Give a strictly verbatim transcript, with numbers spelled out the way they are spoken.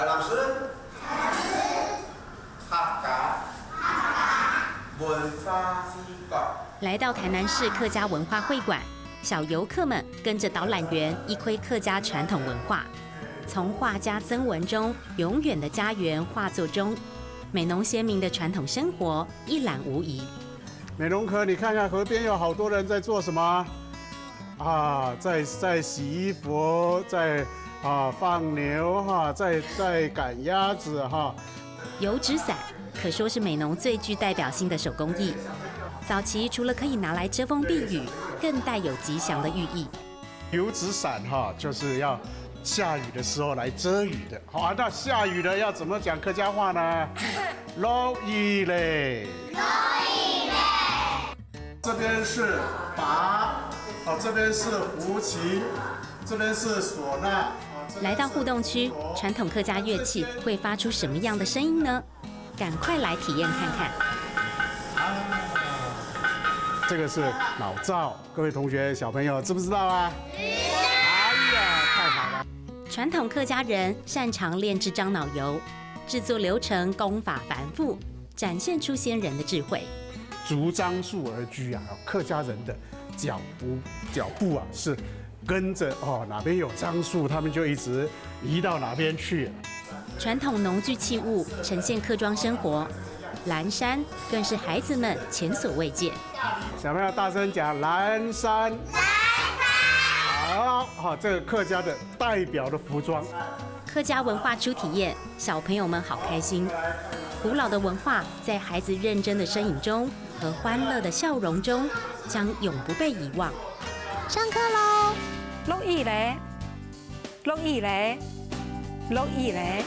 老师，客家文化会馆。来到台南市客家文化会馆，小游客们跟着导览员一窥客家传统文化，从画家曾文忠《永远的家园》画作中，美浓先民的传统生活一览无遗。美浓哥，你看看河边有好多人在做什么？啊，在在洗衣服，在啊放牛哈，在在赶鸭子哈。油纸伞可说是美浓最具代表性的手工艺。早期除了可以拿来遮风避雨，更带有吉祥的寓意。油纸伞哈，就是要下雨的时候来遮雨的。好啊，那下雨了要怎么讲客家话呢？落雨咧。这边是拔，哦，这边是胡琴，这边是唢呐。哦这边是来到互动区，传统客家乐器会发出什么样的声音呢？赶快来体验看看。这个是老灶，各位同学小朋友知不知道啊？哎呀，太好了！传统客家人擅长炼制樟脑油，制作流程工法繁复，展现出先人的智慧。逐樟树而居啊，客家人的脚步脚步啊是跟着哦哪边有樟树，他们就一直移到哪边去。传统农具器物呈现客庄生活，蓝衫更是孩子们前所未见。小朋友大声讲蓝衫。好，好，这个客家的代表的服装。客家文化初体验，小朋友们好开心。古老的文化在孩子认真的身影中和欢乐的笑容中，将永不被遗忘。上课喽！落雨咧，落雨咧，落雨咧。